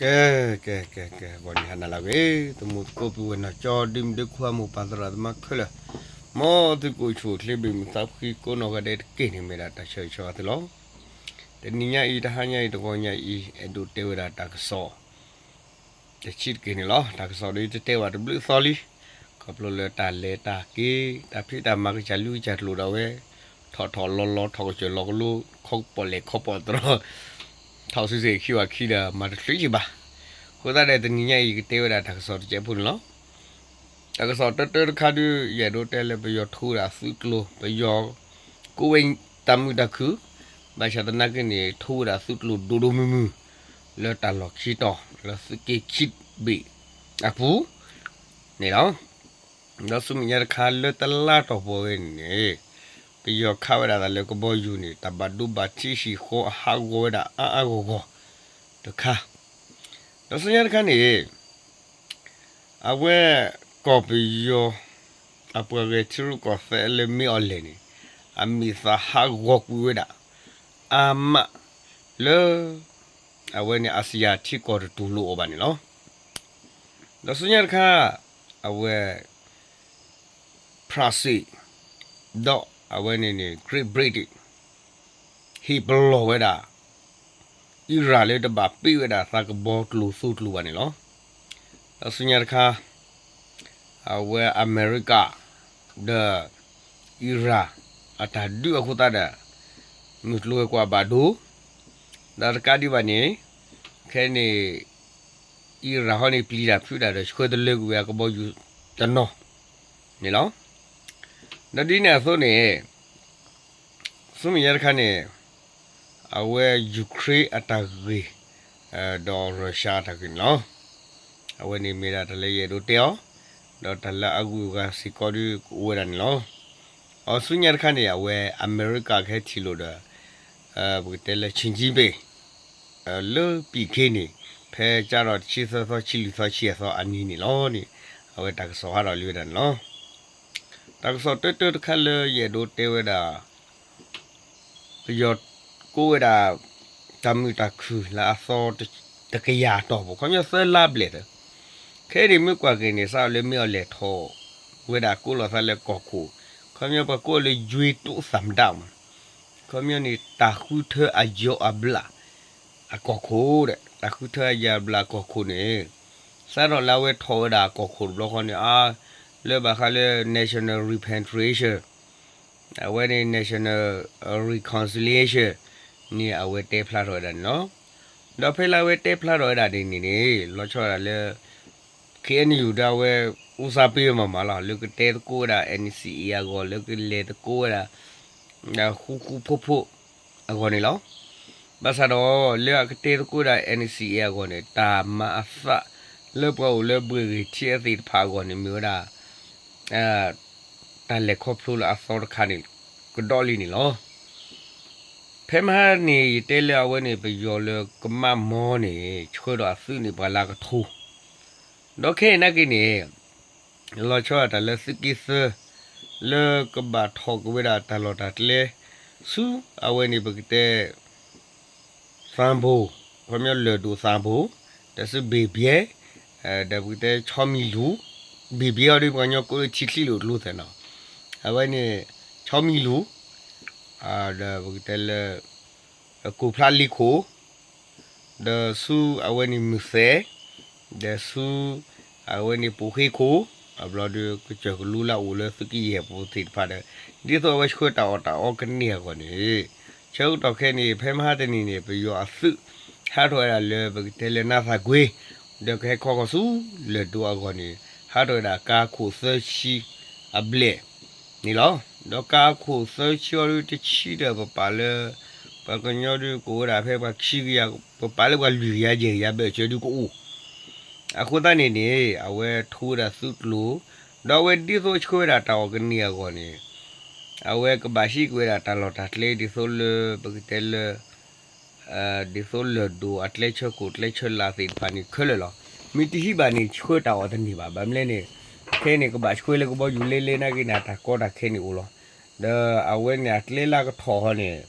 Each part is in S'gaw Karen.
ကဲ ကဲ ကဲ ကဲ ဂီၤနံၤဟါနၤလၢအဂ့ၤ သမူသကိးပုၢ်ဝဲၢ်နီၢ်ကၠီ ဒ့မုၣ်ဒ့ခွါ မိၢ်ပၢ်သရၣ်သမါခဲလၢာ်, မ်သုကအိၣ်ဆူၣ်အိၣ်ချ့ ဘၣ်မုာ်သးဖှံကိးနီၢ်ဂၤဒဲးတက့ၢ်န့ၣ် မ့ၢ်ဒၣ်တၢ်ဆၢဂ့ၤဆၢဝါသုလီၤ. တနံၤညါအံၤ တဟါညါအံၤ တဂီၤညါအံၤ အဲၣ်ဒိးတဲဝဲဒၣ်တၢ်ကစီၣ် တဆံးတက့ၢ်န့ၣ်လီၤ. တၢ်ကစီၣ်ဒီးတတဲဘၣ်တဘျုးသီလံ, ခီဖျိလၢတၢ်လဲၤတၢ်က့ၤ တၢ်ဖံးတၢ်မၤ ကစၢ်လူၤကစၢ်ကျိၤဒၣ်ဝဲ ထီၣ်ထီၣ်လီၤလီၤ ထီၣ်ကစၢၢ်လီၤကလိ ခီပီၣ်လဲၣ်ခီပီၣ်တြီၤ ထီၣ်စုစ့ၣ်ခံဝၤခံဒီး မၤတချုးက့ၤဘၣ်. အဃိသတးဒီး တနံၤညါအံၤ ယကတဲဝဲဒၣ်တၢ်ကစီၣ်တစဲးဖိန့ၣ်လီၤ. တၢ်ကစီၣ်တၢတၢတခါဒုး ယအဲၣ်ဒိးတဲလၢပယီၤထိဝဲဒၣ်သုးကျိၤ ပယီၤကိးဝဲတၢ်မုာ်တၢ်ခုၣ်, ဘၣ်ဆၣ်သနာ်က့န့ၣ် ထိဝဲဒၣ်သုးကျိၤဒိၣ်ဒိၣ်မုၢ်မုၢ် လၢတၢ်လီၢ်ခံတီၤ လၢသုးက့ခံဘ့ၣ်အပူၤန့ၣ်လီၤ. ဒီးဆူမဲာ်ညါတခါလၢတလါတီၢ်ပူၤဝဲန့ၣ်န့ၣ် ပယီၤခးဝဲဒၣ်သးလၢကဘီယူၤန့ၣ် တၢ်ဘၣ်ဒိဘၣ်ထံးဟံၣ်ဃီအဟးဂီၤဝဲဒၣ်အါအါဂီၢ်ဂီၢ်တခါ ဒီးဆူညါတခါန့ၣ် အဝဲကီၢ်ပယီၤ အပှၤဂဲၤထံရူၢ်ကီၢ်သဲးလၢမ့ၢ်အီၤလဲၣ်န့ၣ် အမံၤသးဟးဂီၤကွံာ်ဝဲဒၣ် အါမးလၢ အဝဲန့ၣ် အစယၤထံကီၢ်တတူၢ်လိာ်အီၤဘၣ်န့ၣ်လီၤ. ဒီးဆူညါတခါ အဝဲ France ဒီးအဝဲန့ၣ်န့ၣ် Great Britain ဟ့ၣ်ပလီၢ်ဝဲဒၣ် အံရၣ်လၢတဘၣ်ပ့ၢ်ဝဲဒၣ် သးကဘီကျိၤသိကျိၤဘၣ်န့ၣ်လီၤ. ဒီးဆူညါတခါ အဝဲအမဲရကၤ ဒီး အံရၣ် အတၢ်ဒုးအဃိသတးဒီး မုၢ်ကျိၤဝဲၤကွာ်ဘၣ်ဒိ ဒီးတကးဒံးဘၣ်န့ၣ် ခဲန့ၣ် အံရၣ်ဟီန့ၣ် ပျံၤတၢ်ဖုးတၢ်ဒီး ဆှၢတလၢကွံာ်ဝဲအကဘီယူၤတနီၤန့ၣ်လီၤ. ဒီးဒ်န့ၣ်အသိးန့ၣ် ဆူမဲာ်ညါတခါန့ၣ် အဝဲ Ukraine အတၢ်ဂ့ၢ် ဒီး Russia အတၢ်ဂ့ၢ်န့ၣ်လီၤ. အဝဲန့ၣ်မ့ၢ်ဒၣ်တၢ်လၢယအဲၣ်ဒိးတဲအီၤ, ဒီးတၢ်လၢအဂုၤအဂၤစ့ၢ်ကီးဒုးကအိၣ်ဝဲဒၣ်န့ၣ်လီၤ. အဆူညါတခါန့ၣ် အဝဲအမဲရကၤကဟဲထံၣ်လိာ်ဒီး ပကတဲလၢ Xi Jinping လၢပံၢ်ခ့န့ၣ် ဖဲကၢ်ထီၣ်တဆံသၢသီ ဆံလွံၢ်သီ ဆံယဲၢ်သီအနံၤန့ၣ်လီၤန့ၣ် အဝဲတၢ်ကစီၣ်ဟးထီၣ်လံဝဲဒၣ်န့ၣ်လီၤ. တၢ်ကစီၣ်တၢတၢတခါလၢယအဲၣ်ဒိးတဲဝဲဒၣ် ပယီၤကိးဝဲဒၣ် တၢ်မုာ်တၢ်ခုၣ်လၢအသီ တကယၤတီၢ်ပူၤ ခီပညီသၢလါဘျဲၣ်ဒီး ခဲအံၤန့ၣ်မ့ၢ်ကွၢ်က့ၤန့ၣ် စးထီၣ်လၢမ့ၢ်အီၤလဲၤထီၣ်ဝဲဒၣ်ကိးလီၤသးလၢကီၢ်ခိၣ် ခီပညီပှၤကိးလၢ ရွေးတိုးသမ္မတ မး ခီပညီန့ၣ် တၢ်ဃုထၢအယီၤအဘျၣ် အကီၢ်ခိၣ်ဒီး တၢ်ဃုထၢအယီၤအဘျၣ်အကီၢ်ခိၣ်န့ၣ် စးထီၣ်လၢအဝဲထီၣ်ဝဲဒၣ်အကီၢ်ခိၣ်တဘျီဃီန့ၣ် အါ လၢဘၣ်ဃးလၢ national repatriation အဝဲန့ၣ် national reconciliation န့ၣ် အဝဲတဲဖျါထီၣ်ဝဲဒၣ်န့ၣ်လီၤ. ဒီးဖဲလၢအဝဲတဲဖျါထီၣ်ဝဲဒၣ်န့ၣ်န့ၣ် လီၤဆီဒၣ်တၢ်လၢ ခ့ၣ်အဲၣ်ယူၣ် ဒီးအဝဲ အိၣ်စၢ်ပ့မးမးလီၤ လၢကတဲသကိးဝဲဒၣ် NCA အဂီၢ် လၢကလဲၤသကိးဝဲဒၣ် ဃူဃူဖိးဖိးအဂီၢ်န့ၣ်လီၤ. ဘၣ်ဆၣ်ဒီး လၢအကတဲသကိးဝဲဒၣ် NCA အဂီၢ်န့ၣ် တၢ်မၤအသးလၢပှၤအိၣ်လၢဘှ့ၣ်ဂ့ၤထံအသ့ၣ်တဖၣ်အဂီၢ်န့ၣ် မ့ၢ်ဝဲဒၣ် တၢ်လဲၤခီဖျိလၢအသီတခါန့ၣ် ကဒီးလံန့ၣ်လီၤ. ဖဲမဟါန့ၣ် ယတဲလၢအဝဲန့ၣ် ပယီၤလၢကမၣ်မီန့ၣ် ဆှၢဒီးအသုးန့ၣ် ပှၤလၢကထိ ဒီးခဲအံၤနာ်က့န့ၣ် လီၤဆီဒၣ်တၢ်လၢသုးက့သၢ လၢကဘၣ်ထီၣ်က့ၤဝဲဒၣ်တၢ်လီၢ်တၢ်ကျဲ ဆူအဝဲန့ၣ်ပကတဲ သးဘိၣ် ခီပညီလၢၢ်ဒိၣ်သးဘိၣ် ဒီးဆူဘ့ၣ်ဘျဲ ဒီးပကတဲဆီမံၤလူၤ ဘ့ၣ်ဘျဲအီၤဒ် ပှၤကညီကိးလၢထံချံလိာ်ကျိသဲးနီၤ အဝဲန့ၣ် ဆီမံၤလူၤ ဒီးပကတဲလၢ ကိၢ်ဖျါလ့ခိၣ် ဒီးဆူအဝဲန့ၣ်မုၢ်သဲး ဒီးဆူ အဝဲန့ၣ်ပိာ်ဃ့ခိၣ် အဘျီဒီးကစၢၢ်ကလူလၢအအိၣ်လၢသုးက့ယဲၢ်ပူၤသ့ၣ်တဖၣ်ဒီး ဒ်သိးအဝဲဆှၢတၢ်အီၣ်တၢ်အီကန့ၢ်အဂီၢ်န့ၣ် ဆၢကတီၢ်ခဲအံၤန့ၣ် ဖဲမဟါတနံၤန့ၣ် ပယီၤအသုး ဟးထီၣ်ဝဲဒၣ်လၢပကတဲလၢနါသၣ်ကွ့ ဒီးကဟဲခီဃီၤဆူလၢၢ်ဒိၣ်အဂီၢ်န့ၣ် ဟးထီၣ်ဝဲဒၣ်ကါခိၣ်သၢဆံအဘျဲၣ်န့ၣ်လီၤ. ဒီးကါခိၣ်သၢဆံအီၤဒုးတဆံဒီးပပာ်လၢ ပှၤကညီဒုးကအိၣ်ဝဲဒၣ်ဖဲပှၤခံကယၤ ပပာ်လၢပှၤလွံၢ်ကယၤယဲၢ်ကယၤဘၢၣ်စၢၤဒုးကအိၣ် အဃိသတးန့ၣ်န့ၣ် အဝဲထိဝဲဒၣ်သုးကျိၤ ဒီးအဝဲဒ်သိးဆှၢဝဲဒၣ်တၢ်အီၣ်ကန့ၢ်အဂီၢ်န့ၣ် အဝဲကဘၣ်ဟံးက့ၤဝဲဒၣ်တၢ်လီၢ်တၢ်ကျဲဒ်သိးလၢပကတဲလၢ ဒ်သိးလၢၢ်ဒိၣ်အကျဲဆၢခိၣ်ကျဲဆၢလာ်သ့ၣ်တဖၣ်န့ၣ်ခဲလၢာ်လီၤ. မ့ၢ်တဟံးဘၣ်န့ၣ် ဆှၢတၢ်အီၣ်တန့ၢ်ဘၣ်. ဘၣ်မနုၤလဲၣ်န့ၣ် ခဲအံၤန့ၣ် ကဘၣ်ဆှၢလၢကဘီယူၤလဲလဲနာ်က့န့ၣ် အတၢ်ကီတၢ်ခဲန့ၣ်အိၣ်လီၤ. ဒီးအဝဲန့ၣ်အကျဲလၢကထီၣ်ဟီန့ၣ်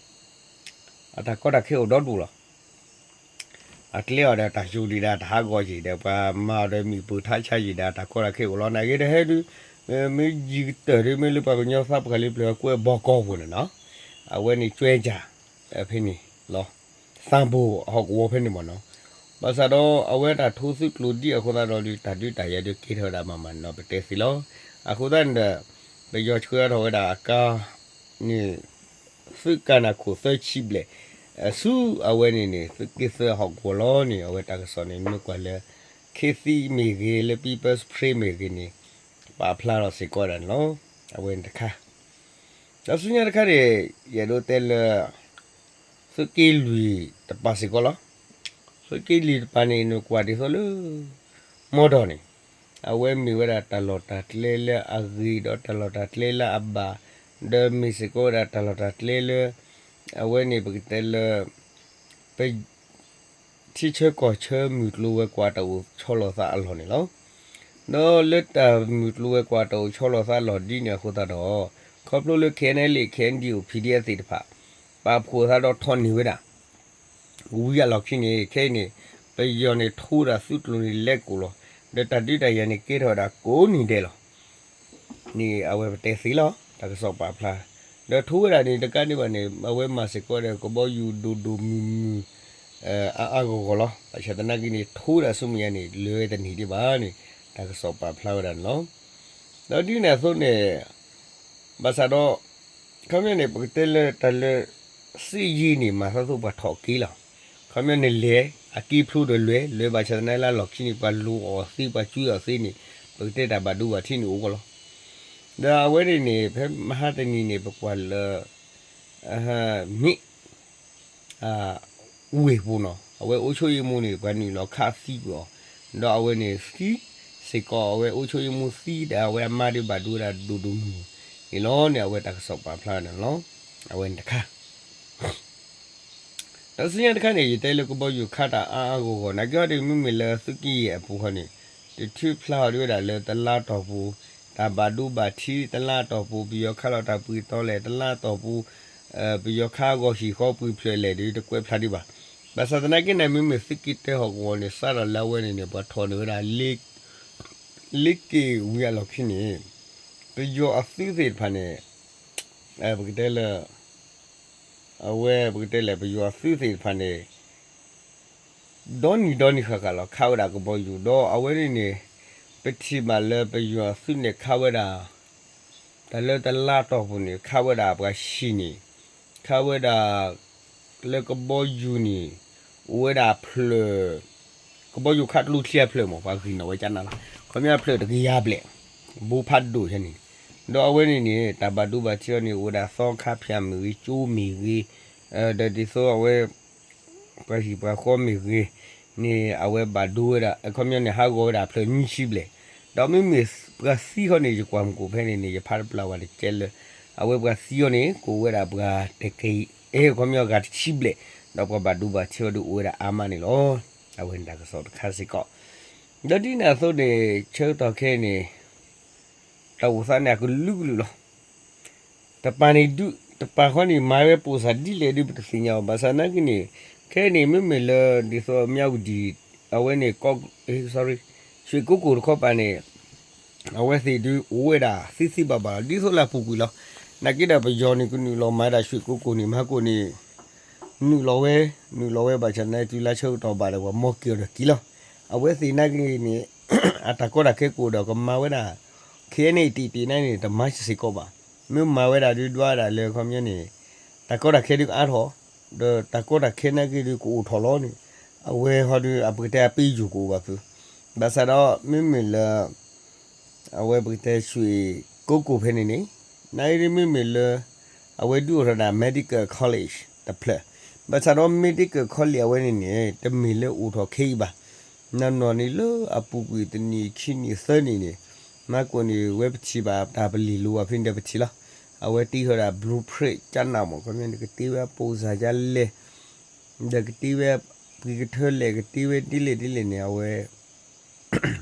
အတၢ်ကီတၢ်ခဲအိၣ်ဒီဒူၣ်လီၤ. အကျဲအီၤဒီးတၢ်ယိၤဒံးဒၣ်တၢ်ဟးဂီၤယံၤဒီး ပှၤမၤအီၤဒီးမံၤပၢၢ်ထါဆါယံၤဒၣ်တၢ်ကီတၢ်ခဲအိၣ်လီၤ. နာ်က့တဟဲဒုး မ့ၢ်ယံၤကတၢၢ်ဒုးမ့ၢ်လၢပှၤကညီသးပှၢ်လံပျၢၤကွဲးဘီကီၢ်ပူၤန့ၣ်နီၤ, အဝဲန့ၣ်ကၠွဲကၠၤ ဖဲန့ၣ်လီၤ. သးဘိၣ်အဟီၣ်ကဝီၤဖဲန့ၣ်မ့ၢ်နီၤ. ဘၣ်ဆၣ်ဒီးအဝဲတၢ်ထိသုးကျိၤဒ်အဃိသတးဒီးဒုး တၢ်ဒုးတၢ်ယၤဒုးကဲထီၣ်ဝဲဒၣ်မၤမၤနီၤ ပတဲသ့လီၤ. အဃိသတးန့ၣ်ဒီး ပယီၤဆှၢထီၣ်ဝဲဒၣ်အကါန့ၣ် သုးကါနၢ်ခိၣ်သၢဆံဘျဲၣ် ဆူအဝဲန့ၣ်န့ၣ် သုးက့သၢဟီၣ်ကဝီၤလီၤန့ၣ် အဝဲတၢ်ကစီၣ်န့ၣ် မ့ၢ်ကွၢ်လၢ ခ့သံမ့ၢ်ဂ့ၤ လၢ People's Spring မ့ၢ်ဂ့ၤန့ၣ် ပာ်ဖျါထီၣ်စ့ၢ်ကီးဝဲဒၣ်န့ၣ်လီၤ. အဝဲန့ၣ်တခါ ဒီးဆူညါတခါန့ၣ် ယအဲၣ်ဒိးတဲလၢ သုးက့လွံၢ်တပၤစ့ၢ်ကီးလီၤ. သုးက့လွံၢ်တပၤန့ၣ် နကွၢ်ဒ်သိးလၢ မီဒီးန့ၣ် အဝဲမ့ၢ်ဝဲဒၣ်တၢ်လီၢ်တၢ်ကျဲလၢအဂ့ၤ ဒီးတၢ်လီၢ်တၢ်ကျဲလၢအဘၣ်, ဒီးမ့ၢ်စ့ၢ်ကီးဝဲဒၣ်တၢ်လီၢ်တၢ်ကျဲလၢ အဝဲန့ၣ်ပကတဲလၢ ပ ထံဆၢကီၢ်ဆၢမုၢ်ကျိၤဝဲၤကွာ်တၢ်အိၣ်ဆီလီၤသးအလီၢ်န့ၣ်လီၤ. ဒီးလၢတၢ်မုၢ်ကျိၤဝဲၤကွာ်တၢ်အိၣ်ဆီလီၤသးအလီၢ်ဒ်န့ၣ်အဃိသတးဒီး ခီဖျိလၢ ခ့ၣ်အဲၣ်ယူၣ်အ့ၣ် ခ့ၣ်အဲၣ်ယူၣ်အ့ၣ် ပီၣ်ဒီအ့ၣ်သ့ၣ်တဖၣ် ပာ်ဖှိၣ်သးဒီးထီၣ်န့ၢ်ဝဲဒၣ် ဝံၤအလီၢ်ခံန့ၣ် ခဲအံၤန့ၣ် ပယီၤန့ၣ်ထိဝဲဒၣ်သုးကျိၤန့ၣ်လဲၤကိးလီၤ. ဒီးတၢ်ဒုးတၢ်ယၤန့ၣ်ကဲထီၣ်ဝဲဒၣ်ကိးနံၤဒဲးလီၤ. န့ၣ်အဝဲပတဲသ့လီၤ တၢ်ကစီၣ်ပာ်ဖျါ. ဒီးထိဝဲဒၣ်န့ၣ် တကးဒံးဘၣ်န့ၣ် အဝဲမၤစ့ၢ်ကီးဒီးကဘီယူၤဒိၣ်ဒိၣ်မုၢ်မုၢ် အါအါဂီၢ်ဂီၢ်လီၤ. ဘၣ်ဆၣ်သနာ်က့န့ၣ် ထိဝဲဒၣ်ဆူမဲာ်ညါန့ၣ် လၢတန့ၢ်ဒံးဘၣ်န့ၣ် တၢ်ကစီၣ်ပာ်ဖျါဝဲဒၣ်န့ၣ်လီၤ. ဒီးဒ်န့ၣ်အသိးန့ၣ် ဘၣ်ဆၣ်ဒီး ခီပညီန့ၣ် ပကတဲလၢတၢ်လၢ စစ်ရေးန့ၣ် မၤသးသိးပှၤထီၣ်က့ၤလီၤ. ခီပညီန့ၣ်လဲၤ အက့ၤဖျိဒီးလဲၤ လဲၤဘၣ်ဆၣ်သနာ်က့လၢအလီၢ်ခံန့ၣ် ပှၤလိၤအီၤသ့ ပှၤကွံအီၤသ့န့ၣ် ပကတဲတၢ်ဘၣ်ဒိဘၣ်ထံးန့ၣ်အိၣ်ကီးလီၤ. ဒီးအဝဲန့ၣ်န့ၣ် ဖဲမဟါတနံၤန့ၣ် ပကွၢ်လၢ မ့ၢ် ဝ့ၢ်ပူၤနီၤ အဝဲအိၣ်ဆိယံမူန့ၣ် ပှၤနုာ်လီၤခးသံကွံာ်အီၤ, ဒီးအဝဲန့ၣ်သံစ့ၢ်ကီး အဝဲအိၣ်ဆိယံမူသံဒီး အဝဲအမါဒုးဘၣ်ဒိဝဲဒၣ်ဒိၣ်ဒိၣ်မုၢ်မုၢ်န့ၣ်လီၤန့ၣ် အဝဲတၢ်ကစီၣ်ပာ်ဖျါဝဲဒၣ်န့ၣ်လီၤ. အဝဲန့ၣ်တခါ ဒီးဆူညါတခါန့ၣ် ယတဲလၢကဘီယူၤခးတၢ်အါအါဂီၢ်ဂီၢ် နာ်က့ဟီဒုး မ့မ့ၢ်လၢသုးက့ယဲၢ်အပူၤဃီန့ၣ် တထုးဖျါဟီဒုးဝဲဒၣ်လၢတလါတီၢ်ပူၤ တၢ်ဘၣ်ဒိဘၣ်ထံး တလါတီၢ်ပူၤ ပယီၤခးလီၤတၢ်ပှံၤတီလဲၣ် တလါတီၢ်ပူၤ ပယီၤခးအဂီၢ်ဟံၣ်ဃီပှံၤဖျၢၣ်လဲၣ်ဒီး တကွဲးဖျါဒံးဘၣ်. ဘၣ်ဆၣ်သနာ်က့န့ၣ် မ့မ့ၢ်သုးက့တၢဟီၣ်ကဝီၤန့ၣ် စးထီၣ်လၢအဝဲန့ၣ်န့ၣ် ပှၤထီၣ်န့ၢ်ဝဲဒၣ် လ့က့ၣ်ဝံၤအလီၢ်ခံန့ၣ် ပယီၤအသုးသ့ၣ်တဖၣ်န့ၣ် ပကတဲလၢ အဝဲပကတဲလဲၣ် ပယီၤအသုးသ့ၣ်တဖၣ်န့ၣ် ဒီနံၤဒီနံၤဃၣ်ဃၣ်လီၤ ခးဝဲဒၣ်ကဘီယူၤ ဒီးအဝဲန့ၣ်န့ၣ် ပထံၣ်ဘၣ်လၢပယီၤအသုးန့ၣ်ခးဝဲဒၣ် တၢ်လၢတလါတီၢ်ပူၤန့ၣ် ခးဝဲဒၣ်ပှၤဟံၣ်န့ၣ် ခးဝဲဒၣ် လၢကဘီယူၤန့ၣ် အိၣ်ဝဲဒၣ်ဖျၢၣ် ကဘီယူၤခးတလူချံအဖျၢၣ်မး ပှၤဂံၢ်နီၣ်ဝဲကနၣ်လီၤ ခီပညီဖျၢၣ်တကယၤဘျဲၣ် ဘိဖးဒိၣ်ယဲန့ၣ် ဒီးအဝဲန့ၣ်န့ၣ် တၢ်ဘၣ်ဒိဘၣ်ထံးအီၤန့ၣ် အိၣ်ဝဲဒၣ်သီခါဖၠၣ်မ့ၢ်ဂ့ၤ ကၠိမ့ၢ်ဂ့ၤ ဒီးဒ်သိးအဝဲ ပှၤဟံၣ်ပှၤဃီမ့ၢ်ဂ့ၤန့ၣ် အဝဲဘၣ်ဒိဝဲဒၣ် အခီပညီန့ၣ် ဟးဂီၤဝဲဒၣ်ဖျၢၣ်နွံဆံဘျဲၣ်, ဒီးမ့မ့ၢ်ပှၤသံဃီန့ၣ် ယကွၢ်မုၢ်ကိၣ်ဖဲန့ၣ်န့ၣ် ယဖးတပျၢ်ဝဲတကဲလၢ အဝဲပှၤသံအီၤန့ၣ် ကအိၣ်ဝဲဒၣ်ပှၤတကယၤ အခီပညီဂၤတဆံဘျဲၣ်, ဒီးပှၤဘၣ်ဒိဘၣ်ထံးအီၤဒုးအိၣ်ဝဲဒၣ်အါမးန့ၣ်လီၤ. အဝဲန့ၣ်တၢ်ကစီၣ်တခါစ့ၢ်ကီး, ဒီးဒ်န့ၣ်အသိးန့ၣ် ဆၢကတီၢ်ခဲအံၤန့ၣ် တၢ်အိၣ်သးန့ၣ် အကလုာ်ကလုာ်လီၤ. တပၤန့ၣ်ဒုး တပၤဃီန့ၣ် မၤဝဲပိာ်စၢ်ဒ်လဲၣ်ဒုး ပတသ့ၣ်ညါဘၣ်. ဘၣ်ဆၣ်သနာ်က့န့ၣ် ခဲအံၤန့ၣ် မ့မ့ၢ်လၢ ဒ်သိးမၠၣ်ဝတံၣ် အဝဲန့ၣ် ကီ sorry ရွှ့ၣ်ကိကိၣ်တခီပၤန့ၣ် အဝဲသ့ၣ်ဒုးအိၣ်ဝဲဒၣ်သ့သ့ဘၣ်ဘၣ်လီၤ. ဒ်သိးလၢအပူၤကွံာ်လီၤ. နာ်က့ဒီးပယီၤန့ၣ် ကနုာ်လီၤမၤဒၣ်ရွှ့ၣ်ကိကိၣ်န့ၣ် မၤကိၣ်န့ၣ် နုာ်လီၤဝဲ နုာ်လီၤဝဲဘၣ်ဆၣ်သနာ်က့ တုၤလၢဆၢကတီၢ်ဘၣ်ဒီး ပှၤမီက့ၤအီၤဒီးက့ၤလီၤ. အဝဲသ့ၣ်နာ်က့န့ၣ် အတၢ်ကီတၢ်ခဲကအိၣ်ဒီးကမၤဝဲဒၣ် ခဲအံၤန့ၣ် တံၢ်တံၢ်နာ်က့န့ၣ် တမၤစ့ၢ်ကီးဘၣ်. မ့ၢ်မၤဝဲဒၣ်ဒုးဒွးဝဲဒၣ်လၢခီပညီန့ၣ် တၢ်ကီတၢ်ခဲဒုးကအါထီၣ် ဒီးတၢ်ကီတၢ်ခဲနာ်က့ဒုးကအိၣ်ထီၣ်လီၤန့ၣ် အဝဲဟီဒုးအပကတဲအပ့ယိၣ်ကအိၣ်ဘၣ်ဖုး. ဘၣ်ဆၣ်ဒီးမ့မ့ၢ်လၢ အဝဲပကတဲရွှ့ၣ်ကိကိၣ်ဖဲန့ၣ်န့ၣ် နာ်က့ဒုးမ့မ့ၢ်လၢ အဝဲဒုးအိၣ်ထီၣ်ဒၣ် medical college တဖျၢၣ်, ဘၣ်ဆၣ်ဒီး medical college အဝဲန့ၣ်န့ၣ် တမ့ၢ်လၢအိၣ်ထီၣ်ခဲအံၤဘၣ်. နီၢ်နီၢ်န့ၣ်လၢအပူၤကွံာ်တနံၣ်ခံနံၣ်သၢနံၣ်န့ၣ် မၤကိၣ်န့ၣ် ဝဲပထံၣ်ဘၣ်တၢ်ပလံာ်လိၤဘၣ်ဖဲန့ၣ်ဒီးပထံၣ်လီၤ. အဝဲတ့ထီၣ်ဒၣ် blueprint ကနၣ်မး ခီပညီန့ၣ် ကတ့ဝဲပိာ်စၢ်ယါလဲၣ် ဒီးကတ့ဝဲပှံၤကထၢလဲၣ် ကတ့ဝဲဒ်လဲၣ်ဒ်လဲၣ်န့ၣ် အဝဲ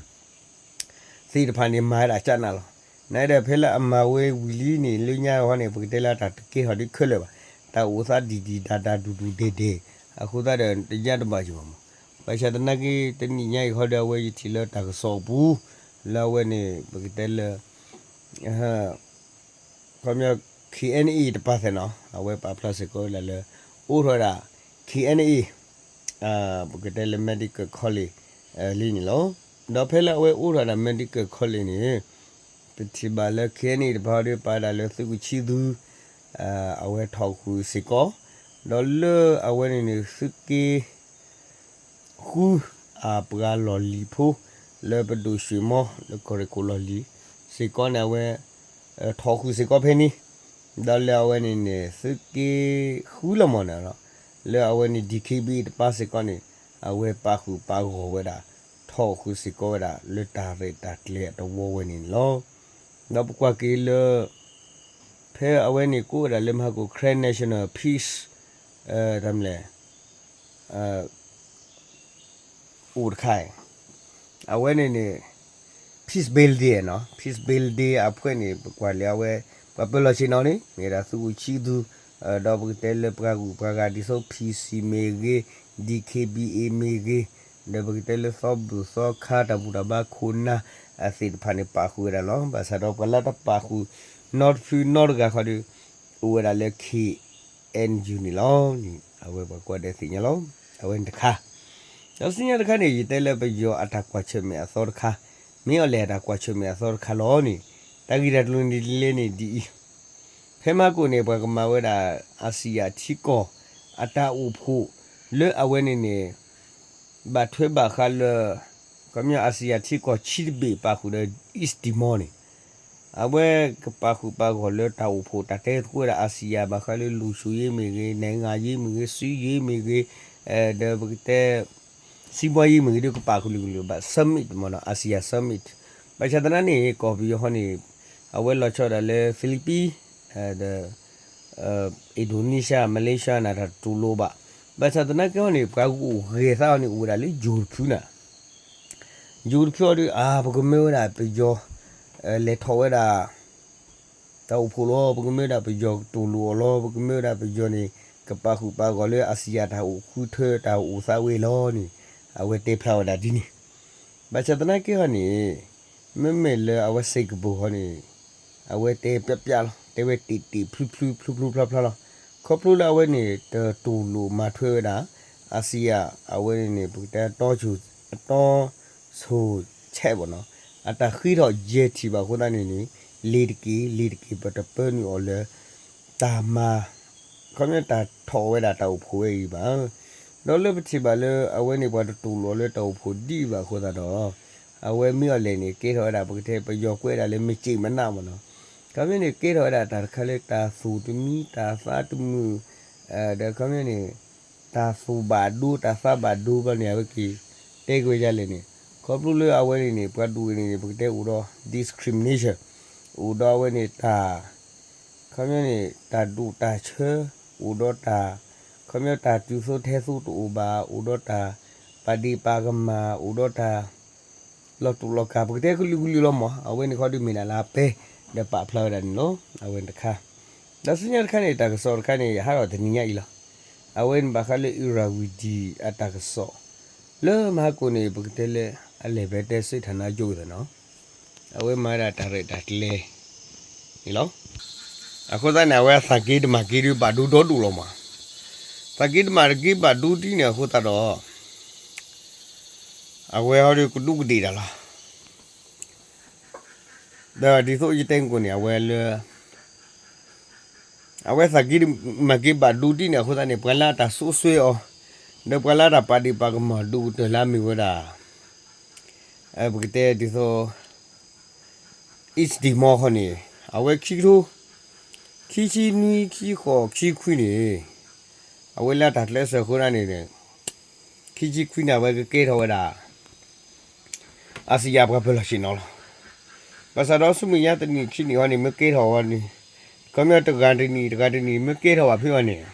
သ့ၣ်တဖၣ်န့ၣ် မၤဝဲဒၣ်ကနၣ်လီၤ. နာ်က့ဒီးဖဲလၢအမၤဝဲဝံၤလံန့ၣ် လၢညါဟီန့ၣ် ပကတဲလၢတၢ်တကဲထီၣ်ဒုးခဲလၢာ်ဘၣ်. တၢ်အိၣ်သးဒံၣ်ဒံၣ်ဒၣ်ဒၣ်ဒူၣ်ဒူၣ်ဒဲၣ်ဒဲၣ် အဃိသတးဒီး တယါတဘၣ်ယံၤဘၣ်မး. ဘၣ်ဆၣ်သနာ်က့ တနံၤညါအံၤဃီဒီး အဝဲယထံၣ်လၢတၢ်ကစီၣ်အပူၤ လၢအဝဲန့ၣ် ပကတဲလၢ ခီပညီ K N A တပာ်သဲးနီၤ အဝဲပာ်ဖျါစ့ၢ်ကီးဝဲဒၣ်လၢ အိၣ်ထီၣ်ဝဲဒၣ် K N A ပကတဲလၢ medical college လံန့ၣ်လီၤ. ဒီးဖဲလၢအဝဲအိၣ်ထီၣ်ဝဲဒၣ် medical college န့ၣ် ပထံၣ်ဘၣ်လၢ K N A တပာ်ဒီး ပာ်ဝဲဒၣ်လၢသုးကဆံသူ အဝဲထီၣ်ဃုာ်စ့ၢ်ကီး ဒီးလၢအဝဲန့ၣ်န့ၣ် သုးက့ ဃု အပှၤလီၢ်လံၤဖိ လၢပဒိၣ်ၡွ့ၣ်မီ လၢကီၢ်ရ့ၣ်ခိၣ်လီၢ်လံၤ စ့ၢ်ကီးန့ၣ် အဝဲ ထီၣ်ဃုာ်စ့ၢ်ကီးဖဲန့ၣ် ဒီးလၢအဝဲန့ၣ်န့ၣ် သုးက့ဃုလီၤမီၢ်န့ၣ်လီၤ. လၢအဝဲန့ၣ် D K B A တပာ်စ့ၢ်ကီးန့ၣ် အဝဲပာ်ဃုာ်ပာ်ဂီၢ်ဝဲဒၣ် ထီၣ်ဃုာ်စ့ၢ်ကီးဝဲဒၣ် လၢတၢ်ရဲၣ်တၢ်ကျဲၤအတဝီဝဲန့ၣ်န့ၣ်လီၤ. ဒီးပကွၢ်က့ၤလၢ ဖဲအဝဲန့ၣ်ကိးဝဲဒၣ်လၢမဟါကိၣ် Karen National Peace တၢ်မလဲၣ် အိၣ်တခါအံၤ အဝဲန့ၣ်န့ၣ် Peace Building နီၤ Peace Building အဖှဲၣ်န့ၣ် ပကွၢ်လၢအဝဲ ပှၤပၢလီၢ်ဆ့ၣ်နီၤန့ၣ် မ့ၢ်ဒၣ်သုးကဆံသူ ဒီးပကတဲလၢပှၤဂုၤပှၤဂၤဒ်သိး P C မ့ၢ်ဂ့ၤ D K B A မ့ၢ်ဂ့ၤ ဒီးပကတဲလၢသီဘူၣ်သီခါတၢ်ဘူၣ်တၢ်ဘါခိၣ်နၢ် အသ့ၣ်တဖၣ်န့ၣ် ပာ်ဃုာ်ဝဲဒၣ်လီၤ. ဘၣ်ဆၣ်ဒီးပှၤလၢတပာ်ဃုာ် နီတဖုနီတဂၤဃီဒီး အိၣ်ဝဲဒၣ်လၢ K N U န့ၣ်လီၤ. အဝဲပှၤကိးဂၤဒဲးသ့ၣ်ညါလီၤ. အဝဲန့ၣ်တခါ ဒီးဆူညါတခါန့ၣ် ယတဲလၢပယီၤအတၢ်ကွၢ်ဆၢၣ်မဲာ်အသီတခါ မ့ၢ်အီၤလဲၣ်အတၢ်ကွၢ်ဆၢၣ်မဲာ်အသီတခါလီၤန့ၣ် တၢ်ဂ့ၢ်တၢ်ကျိၤန့ၣ်ဒ်လဲၣ်န့ၣ်ဒ်အံၤ ဖဲမဟါကိၣ်န့ၣ် ပှၤကမၤဝဲဒၣ် အၤစံယၤထံကီၢ် အတၢ်အိၣ်ဖှိၣ် လၢအဝဲန့ၣ်န့ၣ် ဘၣ်ထွဲဘၣ်ဃးလၢ ခီပညီ အၤစံယၤထံကီၢ်ဆံတဘ့ၣ်ပာ်ဃုာ်ဒီး East Timor န့ၣ် အဝဲကပာ်ဃုာ်ပာ်ဂီၢ်လၢတၢ်အိၣ်ဖှိၣ်တၢ်တဲသကိးဝဲဒၣ်အၤစံယၤ ဘၣ်ဃးလၢ လူ့အခွင့်အရေး မ့ၢ်ဂ့ၤ, နိုင်ငံရေး မ့ၢ်ဂ့ၤ, စစ်ရေး မ့ၢ်ဂ့ၤ, ဒီးပကတဲ စီးပွားရေး မ့ၢ်ဂ့ၤ ဒီးကပာ်ဃုာ်ကလုာ်ကလုာ်ဘၣ် summit မ့ၢ်နီၤ အၤစံယၤ summit ဘၣ်ဆၣ်သနာ်န့ၣ် ကီၢ်ပယီၤဃီန့ၣ် အဝဲလီၤဆီဒၣ်လၢ Philippines ဒီး Indonesia Malaysia န့ၣ် တၢ်တူၢ်လိာ်ဘၣ်. ဘၣ်ဆၣ်သနာ်က့ဟီန့ၣ် ပှၤကအိၣ်ဂဲၤသးအီၤန့ၣ် အိၣ်ဝဲဒၣ်လၢယိၤတဖုန့ၣ် ယိၤတဖုအီၤဒီး အါ ပကမၢဝဲဒၣ်ပယီၤ လဲၤထီၣ်ဝဲဒၣ် တၢ်အိၣ်ဖှိၣ်လီၤ. ပကမၢဝဲဒၣ်ပယီၤကတူၢ်လိာ်အီၤလီၤ. ပကမၢဝဲဒၣ်ပယီၤန့ၣ် ကပာ်ဃုာ်ပာ်ဂီၢ်လၢအၤစံယၤတၢ်အိၣ်ဃုထၢ တၢ်အိၣ်သးဝဲလီၤန့ၣ် အဝဲတဲဖျါဝဲဒၣ်ဒ်န့ၣ်. ဘၣ်ဆၣ်သနာ်က့ဟီန့ၣ် မ့မ့ၢ်လၢအဝဲ Singapore ဃီန့ၣ် အဝဲတဲပျးပျးလီၤ. တဲဝဲတ့ၢ်တ့ၢ်ဖျုဖျု ဖျုဖျုဖျါဖျါလီၤ. ခီဖျိလၢအဝဲန့ၣ် တတူၢ်လိာ်မၤထွဲဝဲဒၣ် အၤစံယၤ အဝဲန့ၣ်န့ၣ် ပကတဲအတီ အတီ ဆိၣ်ဆဲးဘၣ်နီၤ အတၢ်ဃ့ထီၣ်ယဲၢ်ထံၣ်ဘၣ်အဃိသတးန့ၣ်န့ၣ် လ့ၤတက့ၢ် လ့ၤတက့ၢ် ပတပၢနုာ်အီၤလၢ တၢ်မၤ ခီပညီတၢ်ထီၣ်ဝဲဒၣ်တၢ်အိၣ်ဖှိၣ်ဝဲအံၤဘၣ်. ဒီးလၢပထံၣ်ဘၣ်လၢအဝဲန့ၣ်ပှၤတတူၢ်လိာ်အီၤလၢတၢ်အိၣ်ဖှိၣ်ဒ်အံၤဘၣ်အဃိသတးဒီး အဝဲမ့ၢ်အီၤလဲၣ်န့ၣ် ကဲထီၣ်ဝဲဒၣ်ပကတဲပယီၤကွဲးဒၣ်လၢမ့ၢ်စ့ၣ်မနၣ်မ့ၢ်နီၤ ခီပညီန့ၣ် ကဲထီၣ်ဝဲဒၣ်တၢ်တခါလၢတၢ်သူၣ်တမံ တၢ်သးတမုာ် ဒီးခီပညီန့ၣ် တၢ်သူၣ်ဘၣ်ဒိ တၢ်သးဘၣ်ဒိဘျီန့ၣ် အဝဲက့ၤတဲက့ၤဝဲဒ်လဲၣ်န့ၣ် ခီဖျိလၢအဝဲန့ၣ်န့ၣ် ပှၤဒိၣ်ဝဲန့ၣ်န့ၣ် ပကတဲအိၣ်ဒီး discrimination အိၣ်ဒီးအဝဲန့ၣ်တၢ် ခီပညီန့ၣ် တၢ်ဒိၣ်တၢ်ဆၢ အိၣ်ဒီးတၢ် ခီပညီတၢ်တုၤသိထဲသိတအိၣ်ဘၣ် အိၣ်ဒီးတၢ်ပာ်ဒ့ၣ်ပာ်ကမၣ် အိၣ်ဒီးတၢ် လီၤတူာ်လီၤကာ် ပကတဲကလုာ်ကလုာ်လီၤမး အဝဲန့ၣ်ခီဒုးမ့ၢ်ဒၣ်လၢအပဲ ဒီးပာ်ဖျါဝဲဒၣ်န့ၣ်လီၤ. အဝဲန့ၣ်တခါ ဒီးဆူညါတခါန့ၣ် တၢ်ကစီၣ်တခါန့ၣ် ယဟးထီၣ်တနံၤညါအံၤလီၤ. အဝဲန့ၣ်ဘၣ်ဃးလၢ Irrawaddy အတၢ်ကစီၣ် လၢမဟါကိၣ်န့ၣ် ပကတဲလၢ အလဲၤဖဲတဲစ့းထၣ်နါကၠိသးနီၤ အဝဲမၤဝဲဒၣ်တၢ်ရဲၣ်တၢ်ကျဲၤန့ၣ်လီၤ. အဃိသတးန့ၣ် အဝဲအသးက့တမၤက့ဒုးဘၣ်ဒိဒီဒိၣ်လီၤမး သးက့တမၤတက့ဘၣ်ဒိဒ်န့ၣ်အဃိသတးဒီး အဝဲဟီဒုးကဒူးကဒ့ၣ်တၢ်လီၤ. ဒီးဒ်သိးယတဲကိၣ်န့ၣ် အဝဲလၢ အဝဲသးက့မၤက့ဘၣ်ဒိဒ်န့ၣ်အဃိသတးန့ၣ် ပှၤလၢအတၢ်စိးဆှၢအီၤ ဒီးပှၤလၢအတၢ်ပာ်ဒ့ၣ်ပာ်ကမၣ်ဒိၣ်ကတၢၢ်လၢအမ့ၢ်ဝဲဒၣ် ပကတဲဒ်သိး East Timor ဃီန့ၣ် အဝဲခံကထိ ခံဆံနွံ ခံဃိး ခံခွံန့ၣ် အဝဲလၢတၢ်ကျဲးစၢးအဃိန့ၣ် ခံဆံခွံန့ၣ် အဝဲကကဲထီၣ်ဝဲဒၣ် အၤစံယၤပှၤပၢၤလီၢ်ဆ့ၣ်နီၤလီၤ. ဘၣ်ဆၣ်ဒီးဆူမဲာ်ညါတနံၣ်ခံနံၣ်ဃီန့ၣ် မ့ၢ်ကဲထီၣ်ဝဲန့ၣ် ခီပညီတဂၤတနံၣ် တဂၤတနံၣ် မ့ၢ်ကဲထီၣ်ဘၣ်ဖဲအံၤန့ၣ်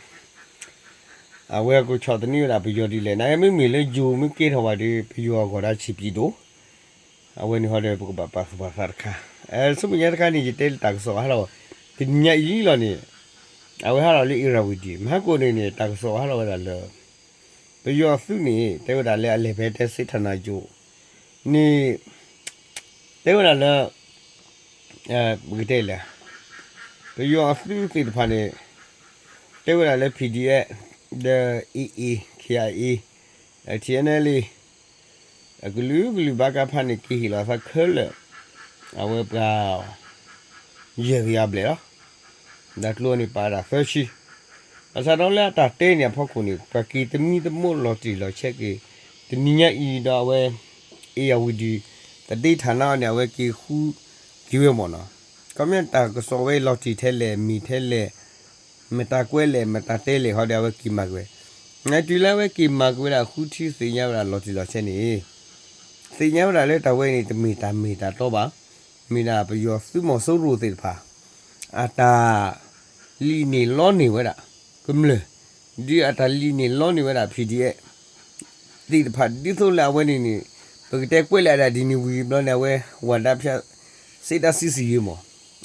အဝဲကဆီၣ်သနံးဝဲဒၣ်ပယီၤဒ်လဲၣ် နမ့မ့ၢ်လၢယိၤမ့ၢ်ကဲထီၣ်ဘၣ်ဒီး ပယီၤအဂီၢ်ဒၣ်ဆံးပျံၤဒိၣ် အဝဲန့ၣ်ဟီဒီး ပကဘၣ်ပာ်သူၣ်ပာ်သးတခါ ဆူမဲာ်ညါတခါန့ၣ် ယတဲလၢတၢ်ကစီၣ်ဟးထီၣ် တနံၤညါအံၤလီၤန့ၣ် အဝဲဟးထီၣ်လၢ Irrawaddy မဟါကိၣ်န့ၣ်န့ၣ် တၢ်ကစီၣ်ဟးထီၣ်ဝဲဒၣ်လၢ ပယီၤအသုးန့ၣ် တဲဝဲဒၣ်လၢအလဲၤဖဲတဲစ့ထနၢယိၤန့ၣ် တဲဝဲဒၣ်လၢ ပကတဲလဲၣ်, ပယီၤအသုးသ့ၣ်တဖၣ်န့ၣ် တဲဝဲဒၣ်လၢ PDF ဒီး AA, KIA, TNLA အကလုာ်ကလုာ်ဘၣ်ကဖၣ်န့ၣ် က့ၤဟ့ၣ်လီၤသးခဲလၢာ် အဝဲပှၤ ယဲၢ်ကယၤဘျဲၣ်လီၤ. ဒီးကျိန့ၣ်ပာ်ဝဲဒၣ်သၢဆံ, ဘၣ်ဆၣ်ဒီးလၢအတၢ်တဲန့ၣ်အဖီခိၣ်န့ၣ် ပှၤက့ၤသမံသမိးလီၤတံၢ်လီၤဆဲးက့ၤ တနံၤညါအံၤဒီးအဝဲ အ့ၣ်ယၣ်ဝံၤဒံး သဒ့ထၣ်နါအီၤန့ၣ် အဝဲက့ၤဃုက့ၤဝဲမ့ၢ်နီၤ, ခီပညီတၢ်ကစီၣ်ဝဲလီၤတံၢ်ထဲလဲၣ် မ့ၢ်ထဲလဲၣ် မတၤကွဲလဲၣ် မတၤတဲလဲၣ် ဟီဒီးအဝဲက့ၤမၤက့ၤဝဲ, နတုၤလၢအဝဲက့ၤမၤက့ၤဝဲဒၣ်ဃုထံသ့ၣ်ညါဝဲဒၣ်လီၤတံၢ်လီၤဆဲးန့ၣ် သ့ၣ်ညါဝဲဒၣ်လၢတၢ်ဝဲန့ၣ် တမ့ၢ်တၢ်မ့ၢ်တၢ်တီဘၣ်, မ့ၢ်ဒၣ်ပယီၤသုးမီၤစိရိၤသ့ၣ်တဖၣ် အတၢ်လံၣ်န့ၢ်လီန့ၢ်ဝဲဒၣ် ကမျၢၢ်, ဒ်အတၢ်လံၣ်န့ၢ်လီန့ၢ်ဝဲဒၣ် PDF သ့ၣ်တဖၣ် ဒ်သိးလၢအဝဲန့ၣ်န့ၣ် ပကတဲကွဲးလၢအဒၣ်ဒ်န့ၣ်ဝံၤဘျီန့ၣ် အဝဲဝၤဒၣ်ဖၠၣ် စ့တၢ်စံးစံးယ့မး,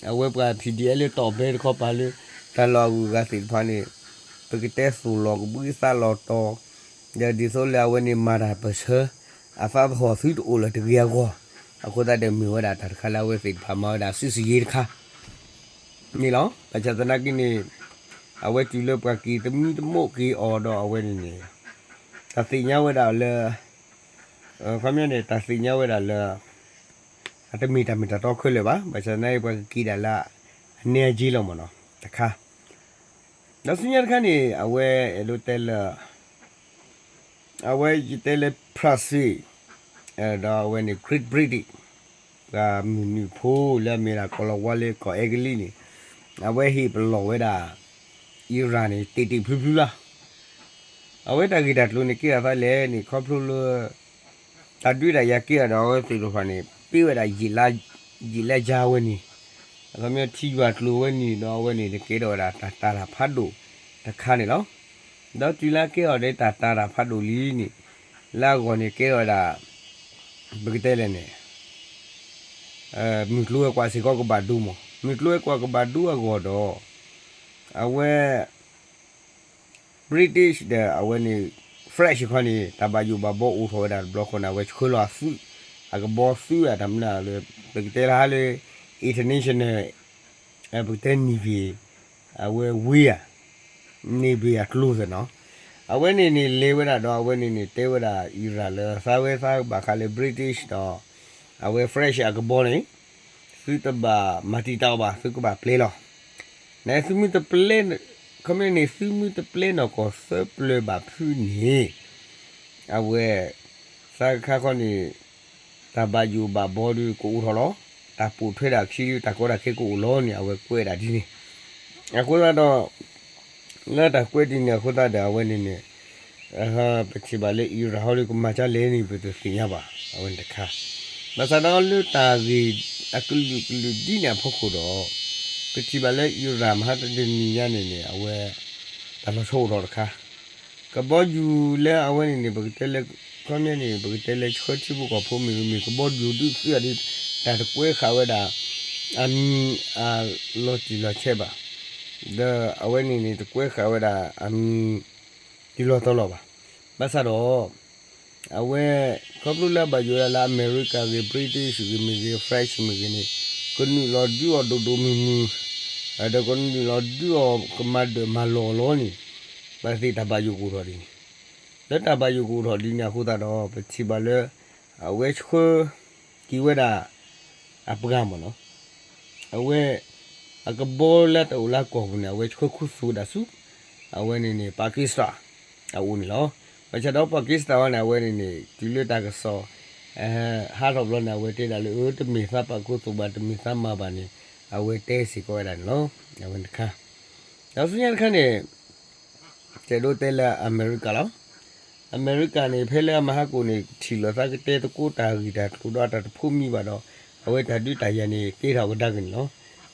အဝဲပှၤ PDF လၢတီၢ်ဘဲတခီပၤလၢ တၢ်လီၢ်အဂုၤအဂၤသ့ၣ်တဖၣ်န့ၣ် ပကတဲသိၣ်လီၤကဘှံးသးလီၤတီၤ ဒီးဒ်သိးလၢအဝဲန့ၣ်မၤတၢ်ပၢၢ်ဆၢ အသးသဟီၣ်သုတအိၣ်လၢၤတဂ့ၤအဂီၢ်, အဃိသတးဒီးမ့ၢ်ဝဲဒၣ်တၢ်တခါလၢအဝဲသ့ၣ်တဖၣ်မၤဝဲဒၣ်စံးစံးယ့တခါ န့ၣ်လီၤ. ဘၣ်ဆၣ်သနာ်က့န့ၣ် အဝဲတုၤလၢပှၤက့ၤသမံသမိးက့ၤအီၤဒီးအဝဲန့ၣ်န့ၣ် တၢ်သ့ၣ်ညါဝဲဒၣ်လၢ ခီပညီန့ၣ် တၢ်သ့ၣ်ညါဝဲဒၣ်လၢ အတမ့ၢ်တၢ်မ့ၢ်တၢ်တီခဲလၢာ်ဘၣ်. ဘၣ်ဆၣ်သနာ်က့ ပှၤကက့ၤဒၣ်လၢ အနဲအက့လီၤမ့ၢ်နီၤ တခါ, ဒီးဆူညါတခါန့ၣ် အဝဲအဲၣ်ဒိးတဲလၢ အဝဲယတဲလၢ France ဒီးအဝဲန့ၣ် Great Britain ပှၤမုၢ်နုာ်ဖိလၢအမ့ၢ်ဒၣ်ကီၢ်လီၤဝါလၢကီၢ်အဲကလံးန့ၣ် အဝဲဟ့ၣ်ပလီၢ်ဝဲဒၣ် Iran န့ၣ် တ့ၢ်တ့ၢ်ဖျုဖျုလီၤ. အဝဲတၢ်ဂ့ၢ်တၢ်ကျိၤန့ၣ် ကဲထီၣ်သးလဲၣ်န့ၣ် ခီဖျိလၢ တၢ်ဒုးတၢ်ယၤကဲထီၣ်ဒီးအဝဲသ့ၣ်တဖၣ်န့ၣ် ပ့ဝဲဒၣ် ယံာ်လၢယၤဝဲန့ၣ် အခီပညီထံယွၤကျိၤဝဲန့ၣ်ဒီးအဝဲန့ၣ် ကဲထီၣ်ဝဲဒၣ်တၢ်တာ်တၢ်ဖးဒိၣ်တခါန့ၣ်လီၤ. ဒီးတုၤလၢကဲထီၣ်ဒီးတၢ်တာ်တၢ်ဖးဒိၣ်လံန့ၣ် လၢအဂီၢ်န့ၣ်ကဲထီၣ်ဝဲဒၣ် ပကတဲလဲၣ်န့ၣ် မုၢ်ကျိၤဝဲၤကွာ်စ့ၢ်ကီးကဘၣ်ဒိမး, မုၢ်ကျိၤဝဲၤကွာ်ကဘၣ်ဒိအဂီၢ်ဒီး အဝဲ British ဒီးအဝဲန့ၣ် French ခီန့ၣ် တၢ်ဘၣ်ယိၣ်ဘၣ်ဘီအိၣ်ထီၣ်ဝဲဒၣ်တဘျီဃီန့ၣ် အဝဲဆှၢလီၤအသုး အကဘီသုးအတၢ်မနုၤလၢ ပကတဲလၢဟါလၢ international ပကတဲ navy အဝဲဝ့ဧါ navy အကျိၤသ့ၣ်နီၤ, အဝဲန့ၣ်န့ၣ်လဲၤဝဲဒၣ်ဒီးအဝဲန့ၣ်န့ၣ် တဲဝဲဒၣ် Iran လၢသးဝဲသးဘၣ်ဃးလၢ British ဒီး အဝဲ French အကဘီန့ၣ် သုတဘၣ်မၤတံာ်တာ်အီၤဘၣ် သုကဘၣ်ပျဲလီၤ. နသုမ့ၢ်တပျဲ ခီမ့ၢ်န့ၣ် သုမ့ၢ်တပျဲနီၢ်ကီၢ်သၢပျၢၤဘၣ်ဖုးန့ၣ် အဝဲ သးခါခီန့ၣ် တၢ်ဘၣ်ယိၣ်ဘၣ်ဘီဒုးကအိၣ်ထီၣ်လီၤ. တၢ်ပိာ်ထွဲဒၣ်ခံဒုး တၢ်ကီတၢ်ခဲကအိၣ်လီၤန့ၣ် အဝဲကွဲးဒၣ်ဒ်န့ၣ် အဃိသတးဒီး လၢတၢ်ကွဲးဒ်န့ၣ်အဃိသတးဒီး အဝဲန့ၣ်န့ၣ် ပထံၣ်ဘၣ်လၢ Iran ဟီဒုးကမၤကၢလဲၣ်န့ၣ် ပတသ့ၣ်ညါဘၣ် အဝဲန့ၣ်တခါ, ဘၣ်ဆၣ်ဒီးလၢတၢ်ဂ့ၢ်အကလုာ်ကလုာ်ဒ်န့ၣ်အဖီခိၣ်ဒီး ပထံၣ်ဘၣ်လၢ Iran မဟါတနံၤညါန့ၣ်န့ၣ် အဝဲ တၢ်လီၤဆီအိၣ်ထီၣ်တခါ ကဘီယူၤလၢအဝဲန့ၣ်န့ၣ် ပကတဲလၢ ခီပညီန့ၣ် ပကတဲလၢဆှၢထံဖိကီၢ်ဖိမ့ၢ်ဂ့ၤမ့ၢ် ကဘီယူၤဒုးသုးအီၤဒ် တၢ်တကွဲးဃာ်ဝဲဒၣ် အမံၤအလီၤတံၢ်လီၤဆဲးဘၣ်, ဒီးအဝဲန့ၣ်န့ၣ် တကွဲးဃာ်ဝဲဒၣ်အမံၤ တံၢ်လီၤတီၤလီၤဘၣ်. ဘၣ်ဆၣ်ဒီး အဝဲ ခီဖျိလၢအဘၣ်ယိၣ်ဝဲဒၣ်လၢအမဲရကၤဂ့ၤ British ဂ့ၤမ့ၢ်ဂ့ၤ French မ့ၢ်ဂ့ၤန့ၣ် ကနုာ်လီၤဒုးအီၤဒိၣ်ဒိၣ်မုၢ်မုၢ် ဒီးကနုာ်လီၤဒုးအီၤကမၤဒၢၣ်မၤလီၢ်အလီၢ်န့ၣ် ဘၣ်သ့ၣ်တၢ်ဘၣ်ယိၣ်ကအိၣ်ထီၣ်ဒ်န့ၣ်, လၢတၢ်ဘၣ်ယိၣ်ကအိၣ်ထီၣ်ဒ်န့ၣ်အဃိသတးဒီး ပထံၣ်ဘၣ်လၢ အဝဲဆှၢက့ၤဝဲဒၣ် အပှၤမ့ၢ်နီၤ, အဝဲ အကဘီလၢတအိၣ်လၢကီၢ်ပူၤန့ၣ် အဝဲဆှၢခူသူၣ်ဝဲဒၣ်ဆူ အဝဲန့ၣ်န့ၣ် Pakistan အအိၣ်န့ၣ်လီၤ. ဘၣ်ဆၣ်ဒီး Pakistan ဝဲန့ၣ် အဝဲန့ၣ်န့ၣ် တုၤလၢတၢ်ကစီၣ် ဟးထီၣ်ဘျီန့ၣ် အဝဲတဲဒၣ်လၢ အၢ တမ့ၢ်သးပာ်ခူသူၣ်ဘၣ် တမ့ၢ်သးမၤဘၣ်န့ၣ် အဝဲတဲစ့ၢ်ကီးဝဲဒၣ်န့ၣ်လီၤ. အဝဲန့ၣ်တခါ ဒီးဆူညါတခါန့ၣ် တဲဒိးတဲလၢအမဲရကၤလီၤ. အမဲရကၤန့ၣ် ဖဲလၢအမၤဟးကိာ်န့ၣ် ထံၣ်လိာ်သးကတဲသကိးတၢ်ဂ့ၢ်တၢ်ကျိၤဒီးအတၢ်တဖိးမံဘၣ်ဒီး အဝဲတၢ်ဒုးတၢ်ယၤန့ၣ် ကဲထီၣ်ကဒါက့ၤန့ၣ်လီၤ.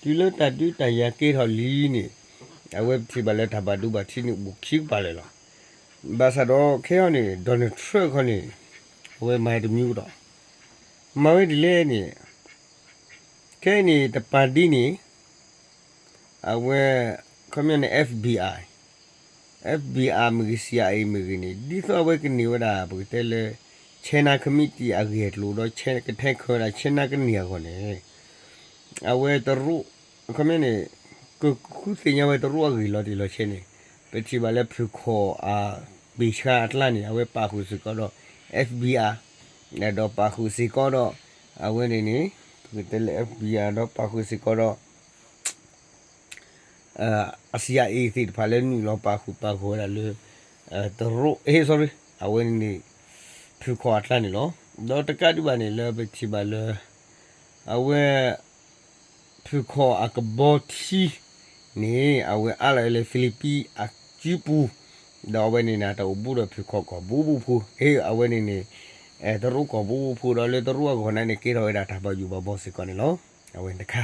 တုၤလၢတၢ်ဒုးတၢ်ယၤကဲထီၣ်လံန့ၣ် အဝဲပထံၣ်ဘၣ်လၢတၢ်ဘၣ်ဒိဘၣ်ထံးန့ၣ် အိၣ်ခံကပၤလၢာ်လီၤ. ဘၣ်ဆၣ်ဒီးခဲအံၤန့ၣ် Donald Trump ခီန့ၣ် အဝဲမၤတမံၤကဒီး မၤဝဲဒ်လဲၣ်န့ၣ် ခဲအံၤန့ၣ် တပၤဒ်န့ၣ် အဝဲ ခီပညီန့ၣ် FBI F B I မ့ၢ်ဂ့ၤ C I A မ့ၢ်ဂ့ၤန့ၣ် ဒ်သိးအဝဲကန့ၢ်ဝဲဒၣ် ပကတဲလၢ China ခမံးတံာ်အဂ့ၢ်အကျိၤဒီး ကထဲခဲဝဲဒၣ် China ကန့ၢ်အဂီၢ်န့ၣ် အဝဲတရူး ခီမ့ၢ်န့ၣ် ကဃုသ့ၣ်ညါဝဲတရူးအဂ့ၢ်လီၤတံၢ်လီၤဆဲးန့ၣ် ပထံၣ်ဘၣ်လၢဖုၣ်ခီၣ်အဘ့ၣ်ဆှါအကျါန့ၣ် အဝဲပာ်ဃုာ်စ့ၢ်ကီးဒီး F B I ဒီးပာ်ဃုာ်စ့ၢ်ကီးဒီး အဝဲန့ၣ်န့ၣ် ပကတဲလၢ F B I ဒီးပာ်ဃုာ်စ့ၢ်ကီးဒီး အ C I A သ့ၣ်တဖၣ်လၢနုာ်လီၤပာ်ဃုာ်ပာ်ဃီၤဝဲဒၣ်လၢ တရူး အ့ sorry အဝဲန့ၣ်န့ၣ် ဖုၣ်ခီၣ်အကျါန့ၣ်လီၤ. ဒီးတကးဒံးဘၣ်န့ၣ် လၢပထံၣ်ဘၣ်လၢ အဝဲ ဖုၣ်ခီၣ်အကဘီထံန့ၣ် အဝဲအါလီၤလၢ Philippines အစုပူၤ ဒီးအဝဲန့ၣ်န့ၣ် တၢ်အိၣ်ဘူးဒီးဖုၣ်ခီၣ်ကီၢ်ဘူးဘူးဖိ အ့ အဝဲန့ၣ်န့ၣ် တရူးကီၢ်ဘူးဘူးဖိဒီးလၢတရူးအဂီၢ်န့ၣ်န့ၣ် ကဲထီၣ်ဝဲဒၣ်တၢ်ဘၣ်ယိၣ်ဘၣ်ဘီစ့ၢ်ကီးန့ၣ်လီၤ. အဝဲတခါ